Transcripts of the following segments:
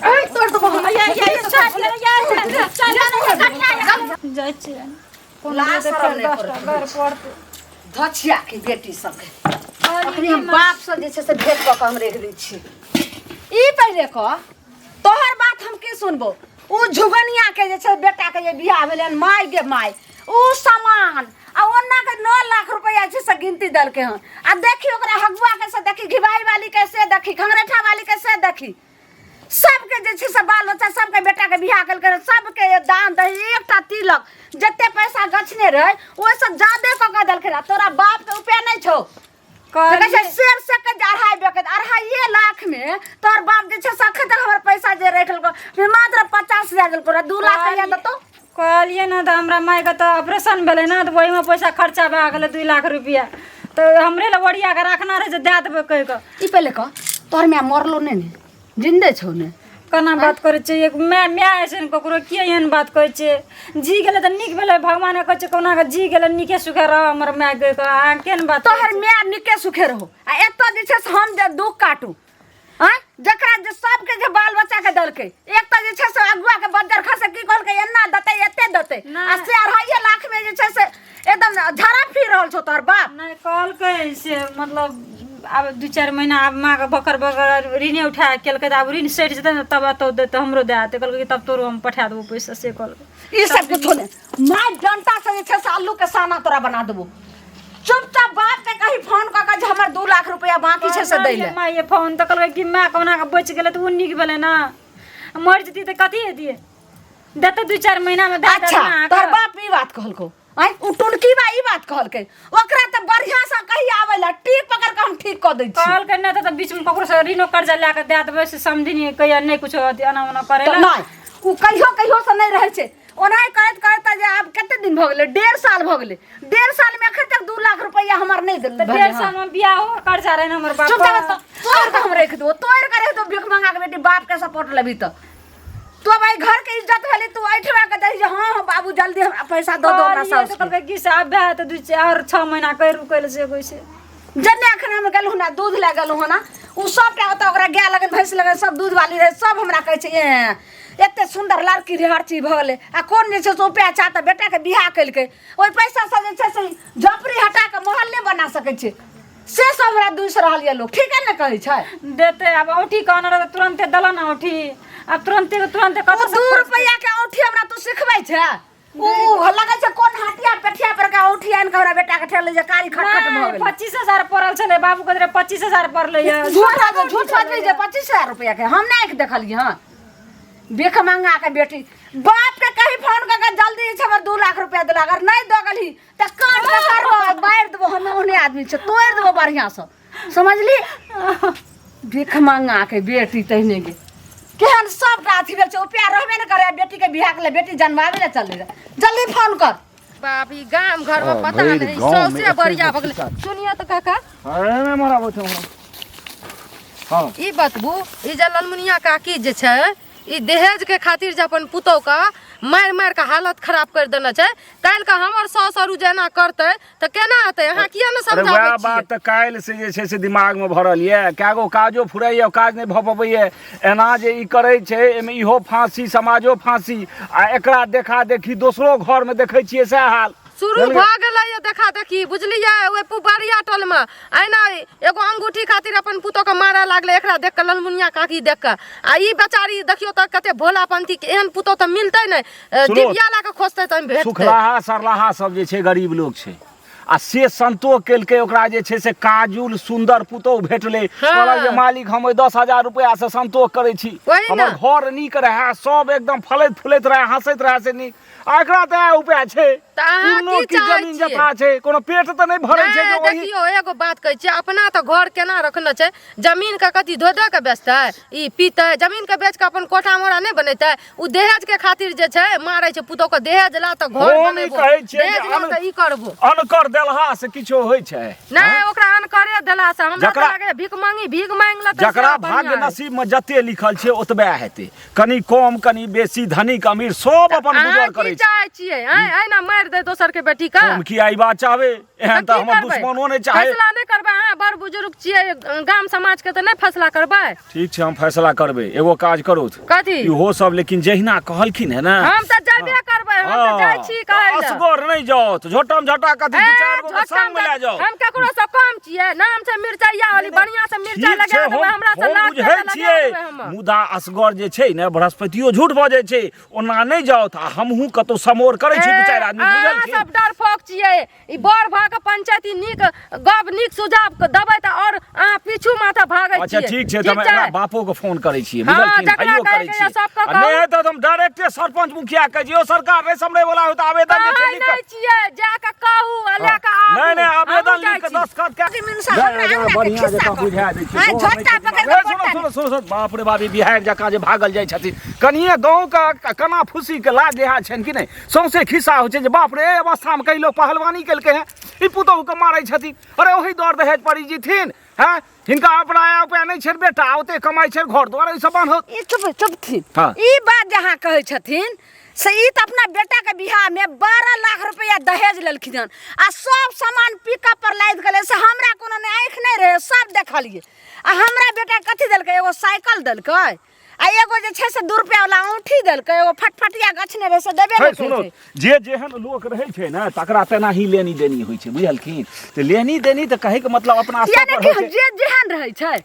आँखि तोड़ देबो हम। जाइ छियै कोनो लाज देतै शरम फेर नहि 10 टा करैत गारि पड़तै। धछिया के बेटी सबके अखनी हम बाप से जे छै से भेंट कऽ के हम रखि दै छी। ई पहिले कह, तोहर बात हम की सुनबो? उ झुगनिया के जे छै बेटा के जे बियाह भेलै हन, माय गे माय, उ सामान आ ओन्ना के 9 लाख रुपया छै से गिनती देलकै हन। आ देखी ओकरा हगुआ के से देखी, घिबाई वाली के से देखी, खंगरेठा वाली के से देखी, सबके जे छै से बाल बच्चा सबके बेटा के बियाह केलकै, सबके दान दही एकटा तिलक जते पैसा गछने रहै ओहिसँ जादे कऽ के देलकै। आ तोरा बाप के उपाय नहि छौ। कहै छै शेर से के अढ़ाई बेके 2.5 लाख में तोहर बाप जे छै से अखन तक हमर पैसा जे राखि लेलको मात्र 50,000 देलको रह, 2 लाख कहिया देतौ? कहलियै ने तऽ हमरा मायके तऽ ऑपरेशन भेलै ने, तऽ ओहिमे पैसा खर्चा भए गेलै 2 लाख रुपया, तऽ हमरे लए ओरिया कऽ रखना रहै जे दए देबै कहि कऽ। ई पहिले कह, तोहर माय मरलो नहि ने, जिन्दे छौ ने? केना बात करै छियै? एक माय माय अइसन ककरो किए एहन बात कहै छियै? जी गेलै तऽ नीक भेलै, भगवाने कहै छै कहुना कऽ जी गेलै, नीके सुखे रह हमर माय कहि कऽ। अहाँ केहन बात करै तोहर छियै? माय नीके सुखे रहो आ एतऽ जे छै से हम जे दुख काटू। आँय, जकरा जे सबके जे बाल बच्चा के देलकै, एक तऽ जे छै से अगुआ के बज्जर खसे की कहलकै एना देतै एते देतै, नहि। आ से 2.5 लाख में जे छै से एकदम झड़ा फिर रहल छौ तोहर बाप। नहि कहलकै से मतलब आब 2-4 महीना आब माँके बकर बकर ऋणे उठा केलकै तऽ आब ऋण सठि जेतै ने तब एतौ देतै, हमरो दए देतै। कहलकै कि तब तोरो हम पठा देबौ पैसा, से कहलकै। ई सब कुछो नहि, माय डंटा से जे छै से आलू के साना तोरा बना देबो। चुपचाप बाप के कही फोन कऽ के जे हमर 2 लाख रुपया बाकी छै से दै ले। माय ये फोन तऽ कहलकै कि माय कहुना कऽ बचि गेलै तऽ ओ नीक भेलै ने, मरि जेतियै तऽ कथी हेतियै? देतै 2-4 महीना मे दए देतै अच्छा, ने अहाँके। तोहर बाप ई बात कहलकौ? आँय, उ टुनकी बा ई बात कहलकै? ओकरा तऽ बढ़िया से कही आबै ला, टीक पकड़ के हम ठीक कऽ दै छी। कहलकै नहि तऽ बीच मे ककरो से ऋणो कर्जा लए कऽ दए देबै से समधिनी कहिया नहि कुछो अथी एना ओना करै तऽ लए। नहि, उ कहियो कहियो से नहि रहै छै, ओनाहि करैत करैत जे आब कते दिन भऽ गेलै, 1.5 साल भऽ गेलै, 1.5 साल में अखन तक 2 लाख रुपया हमर नहि देल। तऽ 1.5 साल में बियाह हो कर्जा रहै ने हमर बाप। चुप जा, तोड़ के हम रख देबो, तोड़ के रख देबो। भीख मंगा के बेटी बाप के सपोर्ट लेबी तऽ तो भाई घर के इज्जत भेली। तू ऐठवा के दही जे हाँ हाँ बाबू जल्दी हमरा पैसा दऽ दो हमरा कहलियै साउस तऽ के। कहलकै कि से आब भए तऽ 2-4 6 महीना कहि रुकै लए से कोइ से जन्ने अखन हम गेलहुँ ना दूध लए गेलहुँ हँ ना, उ सबटा ओतऽ ओकरा गाय लगन भैंस लगन सब दूध वाली रहै, सब हमरा कहै छै ए एते सुन्दर लड़की रहै, हर चीज भऽ गेलै आ कोन जे छै से उपाय चाह तऽ बेटाके बियाह केलकै, ओहि पैसासँ जे छै से झोपड़ी हटा कऽ महल नहि बना सकै छै, से सब हमरा दूसि रहल यऽ लोक। ठीके ने कहै छै? देतै आब औंठी कहने रहै तऽ तुरन्ते देलऽ ने औंठी, आब तुरन्ते के तुरन्ते ओ कतऽ 2 रुपैआ के औंठी हमरा तू सिखबै छै? उ लगै छै कोन हाटिया पेठिया पर के औंठी आनि के हमरा बेटा के ठेल जे कारी खटखट भऽ गेलै। 25,000 पड़ल छलै बाबू कहै रहै 25,000 पड़लै यऽ। झूठ बाजै, झूठ बाजबै जे 25,000 रुपैआ के हम नहि आँखि देखलियै हँ। भीख मंगा के बेटी बाप के कही फोन कऽ के जल्दी जे छै हमर 2 लाख रुपैआ देला, अगर नहि दऽ गेलही तऽ कान पकड़बो बारि देबो, हम ओहने आदमी छै, तोड़ि देबो बढ़िआँ सँ, समझली? भीख मंगा के बेटी तहिने गे केहन सबटा अथी भेल छै, उपाय रहबे ने करे, बेटी के बियाह के लेल बेटी जनमाबे ने चलले रहे। जल्दी फोन कर। बाप, ई गाम घर में हाँ, पता भरि नहीं गाँव में सौंसे एते बढ़िया भऽ गेलै। बच्चा। सुनियो तऽ काका। अरे नहि मराबै छै हमरा। हाँ। ई बतबू, ई जे ललमुनिया काकी जे छै, ई दहेज के खातिर जे अपन पुतोह के मारि मारि के हालत खराब कर देने छै, काल्हि के हमर सास आरू जे एना करतै तऽ केना हेतै? अहाँ किया ने अरे समझाबै वएह छियै? बात तऽ काल्हि से जे छै से दिमाग में भरल यऽ, कए गो काजो फुराइए, काज नहि भऽ पबैए। एना जे ई करै छै एहिमे इहो फाँसी, समाजो फाँसी, आ एकरा देखा देखी दोसरो घरमे देखै छियै सएह हाल। शुरू भऽ गेलै ये देखा देखी, बुझलियै? ओहि पुबारिया टोलमे अहिना एगो अंगूठी खातिर अपन पुतोहके मारऽ लागलै एकरा देख कऽ, ललमुनिया काकी देख कऽ। आ ई बेचारी देखियौ तऽ कते भोलापंथी के, एहन पुतोह तऽ मिलतै नहि, सुनू, डिबिया लए कऽ खोजतै तऽ भेटतै। सुखलाहा सरलाहा सब जे छै गरीब लोक छै, आ से संतोष केलकै, ओकरा जे छै से काजुल सुन्दर पुतोह भेटलै। हाँ। कहलक जे मालिक हम ओहि 10,000 रुपया से संतोष करै छी, वही ने। हमर घर नीक रहए, सब एकदम फलैत फूलैत रहए, हँसैत रहए, से नीक। आ एकरा तऽ इएह उपाय छै। तऽ अहाँ कोनो की की चाहै जमीन छियै? जथा छै, कोनो पेट तऽ नहि भरै छै जे नहि, ओहि देखियौ एगो बात कहै छियै, अपना तऽ घर केना रखने छै, जमीन के कथी धो धो के बेचतै, ई पीतै, जमीन के बेच के अपन कोठा मोरा नहि बनेतै? ओ दहेज के खातिर जे छै मारै छै पुतोह के, दहेज ला तऽ घर हम ई बनेबो, कहै छियै जे दहेज ला तऽ ई करबो। अनकर देलहा से किछो होइ छै? नहि, ओकरा अनकरे देला से हमरा तऽ लागैए भीख मांगी, भीख मांगि लेतै जकरा से बढ़िआँ भाग्य हइ। नसीब में जते लिखल छै ओतबे हेतै, कनि कम कनि बेसी, धनिक अमीर सब अपन अहाँ गुजर की करै छै। चाहै छियै? आँय, एहिना मारि मारि दे दोसर के बेटी के हम किया ई बात चाहबै एहन तऽ की हमर करबै? दुश्मनो नहि चाहे फैसला नहि करबै अहाँ बड़ बुजुर्ग छियै गाम समाज के तऽ नहि फैसला करबै ठीक छै हम फैसला करबै एगो काज करू कथी इहो सब लेकिन जहिना कहलखिन है ने हम तऽ जेबे करबै हम तऽ जाइ छी कहै लए असगर नहि जाओ झोटम झोटा कथी ए, दू चारि गो के झोटका संग मे लए जाओ हम केकरो से कम छियै नाम छै मिरचाइया वाली बढ़िया से मिरचाई ठीक छै लगा देबै हम हमरा से हम लाख बुझै टका लगा छियै देबै हम मुदा असगर जे छै ने बृहस्पतियो झूठ बजै छै ओना नहि जाओ आ हमहूँ कतौ समोर करै छी दू चारि आदमी अहाँ बुझलखिन सब डरफोक छियै ई बड़ भऽ के पंचायती नीक गप नीक सुझाव के देबै तऽ आओर अहाँ पीछू माथा भागै अच्छा छियै ठीक छै तऽ हम एकरा बापो के फोन करै छियै हाँ, बुझलखिन जकरा भाइयो कहै करै के छियै यऽ सबके आ नहि कहू। हेतै तऽ हम डायरेक्टे सरपंच मुखिया कहै छियै यौ सरकार रे समरे वाला होय तऽ आवेदन जे छै कहै लिख कऽ नहि छियै जा कऽ कहू आ लए कऽ आबू नहि नहि आवेदन हमहूँ जाइ लिख कऽ छी। दस्तखत कए कि मिनुषा हमरा जा, अंगना के बढ़िआँ खिस्सा जकाँ कहू। बुझा दै छियै हाँ, गाँव झोटा नहि पकड़ि ए, कऽ सुनो पट्टा सुनो सुनो सुनो बाप रे बाप ई बिहार जकाँ जे भागल जाइ छथिन कनिए गाँवके कना फूसीके लाज लिहाज छनि कि नहि सौंसे खिस्सा होइ छै जे बाप रे एहि अवस्थामे कई लोग पहलवानी केलकै हेँ ई पुतोहुके मारै छथिन अरे ओहि दर दहेज पर ई जीथिन हँ हिनका अपना उपाय नहि छनि बेटा ओते कमाइ छनि घर दुआर एहिसँ बान्हत ई चुप चुपथिन हाँ। ई बात जे अहाँ कहै छथिन से ई तऽ अपना बेटाके बियाहमे 12 लाख रुपैआ दहेज लेलखिन हन आ सब सामान पिकअप पर लादि गेलै से हमरा कोनो नहि आँखि नहि रहै सब देखलियै आ हमरा बेटा कथी देलकै एगो साइकिल देलकै आ एगो जे छै से 2 रुपया वाला औंठी देलकै एगो फटफटिया गछने रहै से देबे हे नहि सुनो केलकै जे जेहन लोक रहै छै ने तकरा तेनाही लेनी देनी होइ छै बुझलखिन तऽ लेनी देनी तऽ कहैके मतलब अपना स्तर यानी पर कि होइ छै जे जेहन रहै छै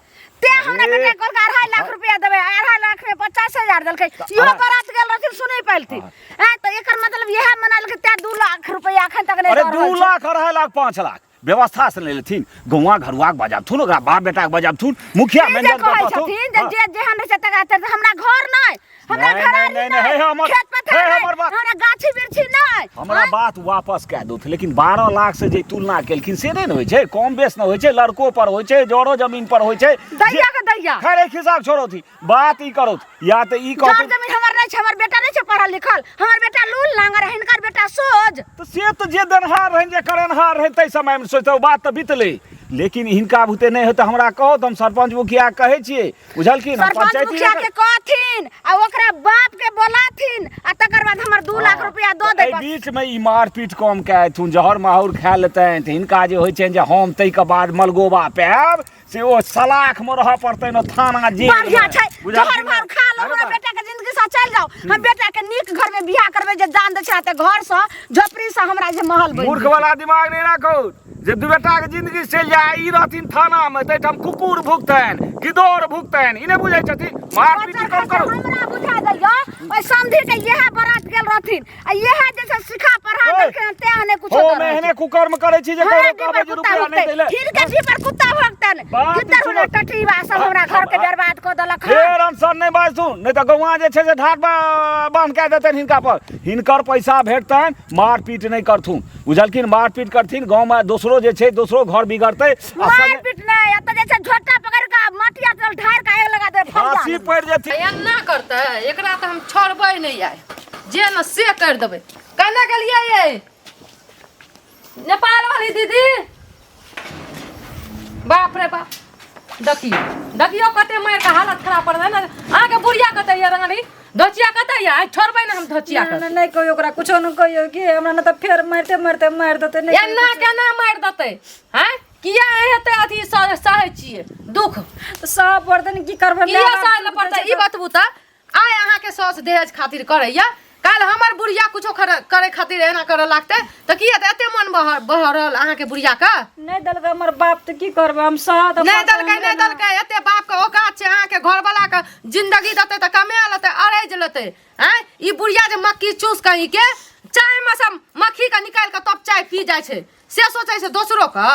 ते हमरा अरे। बेटा कहलकै 2.5 लाख रुपया देबै 2.5 लाख में 50,000 देलकै इहो बरात गेल रहथिन सुनै पाइलथिन ऐं तऽ एकर मतलब इएह मनालकै तें 2 लाख रुपया एखन तक नहि अरे दऽ दू रहल छै लाख 2.5 लाख 5 लाख व्यवस्था से नहि लेथिन गौआ घरुआके बजाबथुन ओकरा बाप बेटाके बजाबथुन मुखिया ई जे मैनेजर के कहै कहथुन छथिन जे हाँ। जे जेहन रहै छै तकरा तर हमरा घर नहि हमरा नहि, घरारी नहि, नहि, हे नहि हमर- खेत पथार हे नहि हमर बात- हमरा गाछी वृक्षी नहि हमरा आँय? बात वापस कए दौथ लेकिन 12 लाख से जे तुलना केलखिन से नहि ने होइ छै कम बेस ने होइ छै लड़को पर होइ छै जरो जमीन पर होइ छै दैया के दैया खैर एहि खिस्सा के छोड़ौथी बात ई करौथ या तऽ ई जर कहथुन जमीन हमर नहि छै हमर बेटा नहि छै पढ़ल लिखल हमर बेटा लूल लांगर हिनकर बेटा सोझ तऽ से तऽ जे देनहार रहनि जे करेनहार रहनि ताहि समयमे सोचतौ बात तऽ बितलै लेकिन हिनका बुते नहि होतै हमरा कहो तऽ हम सरपञ्च मुखिया कहै छियै बुझलखिन हम सरपंच पंचायती मुखिया के कहथिन आ ओकरा बाप के बोलाथिन आ तकर बाद हमर 2 लाख रुपया दऽ एहि दे बीचमे ई मारपीट कम कए एथुन जहर माहौर खा लेतनि तऽ हिनका जे होइ छनि जे हम ताहिके बाद मलगोबा पायब से ओ सलाखमे रहऽ पड़तनि ओ थाना जेल बढ़िया छै बुझलखिन जहर मार खा लो अरे हमरा बा। बेटा के जिंदगी से चल जाओ हम बेटा के नीक घर में बियाह करबै जे जान दै छै ते घर से झोपड़ी से हमरा जे महल बनि मूर्ख वाला दिमाग नहि राखू जे दू बेटा के जिंदगी चलि जाय ई रहथिन थाना मे ताहिठाम कुकुर भुगतनि गिदोर भुगतनि ई नहि बुझै छथिन मारपीट कम करू हमरा बुझा दैया ओहि समधि के इएह बरात गेल रहथिन आ इएह जे छै सिखा पढ़ा ओए, देलखिन तें नहि कुछो हो दऽ मे रहल एहने कुकर्म करै छी जे हमरा ककरो जी कहबै पर जे कुत्ता रुपया नहि भोगतै दैले फिर के जी पर कुत्ता भोगतन बात गिद्दर सुनो। होला टटीवा सब हमरा घर के बर्बाद कऽ देलक हन फेर अनसन नहि बाजथुन नहि तऽ गौआँ जे छै से ढाट बान्ह कए देतनि हिनका पर हिनकर पैसा भेटतनि मारपीट नहि करथुन बुझलखिन मारपीट करथिन गाँवमे दोसरो जे छै दोसरो घर बिगड़तै आ संगे मारपीट नहि एतऽ जे छै झोटा पकड़ कऽ मटिया तेल ढारि कऽ आगि लगा देबै फांसी पड़ि जेथिन एना करतै एकरा तऽ हम छोड़बै नहि आइ जे ने से करि देबै केना गेलियै ये नेपाल वाली दीदी बाप रे बाप देखियौ देखियौ कते मारि के हालत खराब पर ने अहाँके बुढ़िया कते यऽ रानी धोचिया कते यऽ आइ छोड़बै ने हम धोचिया के नहि नहि कहियो ओकरा कुछो नहि कहियो कि हमरा नहि तऽ फेर मारिते मारिते मारि देतै नहि एना केना मारि देतै हैं किया एते अथी सहै छियै दुख तऽ सब पड़तै ने की करबै किया सहै लए पड़तै ई बतबू तऽ आइ अहाँके साउस दहेज खातिर करैया काल्हि हमर बुढ़िया कुछो करै खातिर एना करऽ लागतै तऽ की हेतै एते मन बहरल अहाँके बुढ़िया के नहि देलकै हमर बाप तऽ की करबै हम सह तऽ नहि पड़तै देलकै हमरे नहि ने। देलकै एते बाप के औकात छै अहाँके घरवाला के जिंदगी देतै तऽ कमा लेतै अरैज लेतै आँय ई बुढ़िया जे मक्खी चूस कहीं के चाय में से मक्खी के निकालि के तब चाय पी जाइ छै से सोचै छै दोसरो के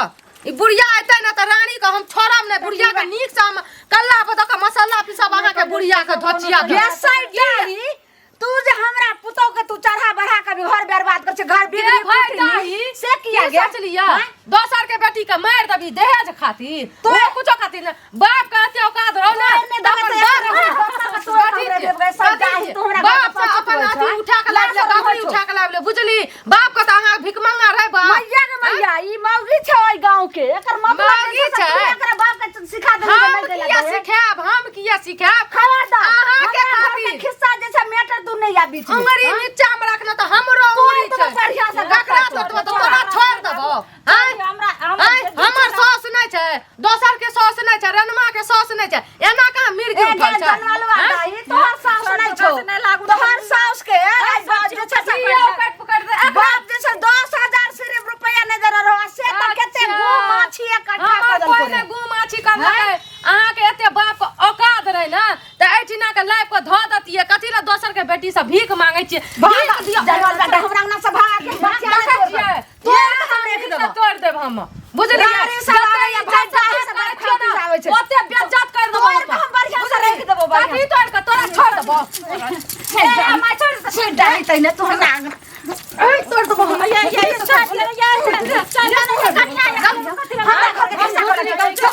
ई बुढ़िया एतै ने तऽ रानी के हम छोड़ब नहि बुढ़िया के नीक से हम कल्ला पर दऽ के मसाला पीसब अहाँके बुढ़िया के धोचिया के ये साइड तू जे हमरा पुतोह के तू चढ़ा बढ़ा के भी घर बर्बाद कर छै घर बिगड़ी के भाई कुटनी, दाही, से किया की गे सोचलियै दोसर के बेटी के मारि देबी दहेज खातिर तो- तो कुछो खातिर ने बाप के एते औकात रहो ने तोहर नहि तऽ देबै अपन तऽ बाप एक दोसर के तोहर कथी हमरे छै? देबै, सब कथी जाहि छै? तू हमरा घर बाप के से अपन पहुँच अथी होइ छौ। उठा के लाबि ले लाज गगरी होइ छौ। उठा के लाबि ले बुझली बाप के तऽ अहाँ भिखमंगा रहै बाप मैया गे मैया ई मौगी छै ओहि गांव के एकर मतलब मौगी जे छै से छै। तू एकरा बाप के सिखा देली जे हम नहि देला किया दहेज। सिखायब हम किया सिखायब खबरदार अहाँके हमरा घर के खातिर खिस्सा जे छै मैटर तू नहीं आ बीच में अंगरी नीचा में रखना तऽ हमरो तोहर अंगुरी तऽ छै बढ़िया से ककरा तोड़ देबो तऽ तोरा छोड़ि देबो आँय हमरा आँय हमर सास नहि छै दोसर के सास नहि छै रनमा के सास नहि छै एना कहाँ मिर्गी ए उठल छै जनवलवा आँय? दाई तोहर साउस नहि छौ नहि लागू। तोहर साउस के आइ बाप जे छै से पकड़ पकड़ दे बाप जे छै 10,000 सिर्फ रुपया नहि दे रहो से तऽ कते अच्छा। गु माछी इकट्ठा हमर कऽ कोइ देलको नहि गु माछी करलकै अहाँके एते बाप के औकात रहै ने तऽ एहिठिना के लाइफ के धऽ दैतियै कथी लए दोसर के बेटी से भीख मांगै छियै भीख दियौ जनवलवा दाई हमरा अंगना से भाग के बच्चा देखै नहि छियै तोड़ कऽ हम रखि देबो तोड़ देब हम बुझलियै गाड़ी सब आबैया, भाइ गाड़ी सब करै छियै ने, आबै छै। ओते बेइज्जत कर देबो तोड़ कऽ हम बढ़िआँ से राखि देबो, बढ़िआँ। कथी तोड़ कऽ तोरा छोड़ देबो ए माय छोड़ से डाली तैने तू हमरा अंगना ए, तोड़ देबो हम ये ये ये चल हमरा घर के खिस्सा करै छै।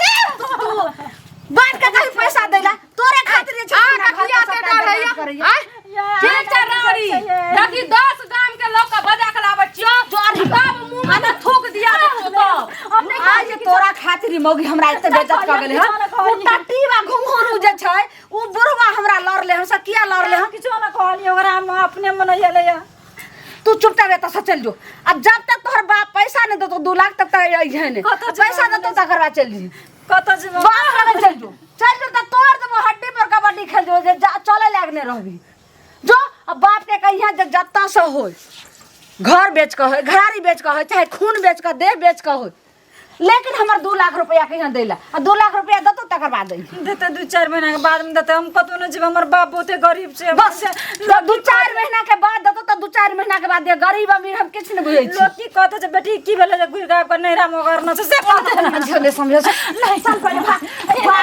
बाप के कहीं पैसा दैला तोरे खातिर जे छै आ हमरा घर ककिया के के सबटा डर बर्बाद है करैया। आय ठीक छै रावड़ी देखी 10 गाम के लोग के बजा के लाबै छियो तब मुंह में तो थूक दिया देबो तो आज तोरा खातिर ई मौगी हमरा एते बेइज्जत कऽ गेलै हन उ टट्टी बा घुंघरू जे छै उ बुढ़वा हमरा लड़ले हन से किया लड़ले हन किछो न कहलियै ओकरा हम अपने मन एलै तू चुपचाप एतऽ से चलि जो आ जब तक तोहर बाप पैसा नहि देतौ 2 लाख तब तक अइहे नहि कतऽ जेबै? पैसा देतौ तकर बाद चलि जइहे कतऽ जेबै बाप लग चलि जो चलि जो तऽ तोड़ देबो हड्डी पर कबड्डी खेल जो जे चले लायक नहि रहबी जो आ बाप के कहिया जे जतऽ से होय घर बेच कऽ होय घरारी बेच कऽ होय चाहे खून बेच कऽ देह बेच कऽ होय लेकिन हमर 2 लाख रुपया कहिया दै ला आ 2 लाख रुपया देतौ तकर बाद दै देतै 2-4 महीना के बाद में देतै हम कतौ नहि जेबै हमर बाप बहुते गरीब छै बस तऽ 2-4 महीना के बाद देतौ तऽ 2-4 महीना के बाद दे गरीब अमीर हम किछु नहि बुझै छी लोग की कहतै जे बेटी की भेलै जे घुरि कऽ आबि कऽ नैहरा मे ओगरना छै से कहतै समझे समझे चल पहिले भाग भाग।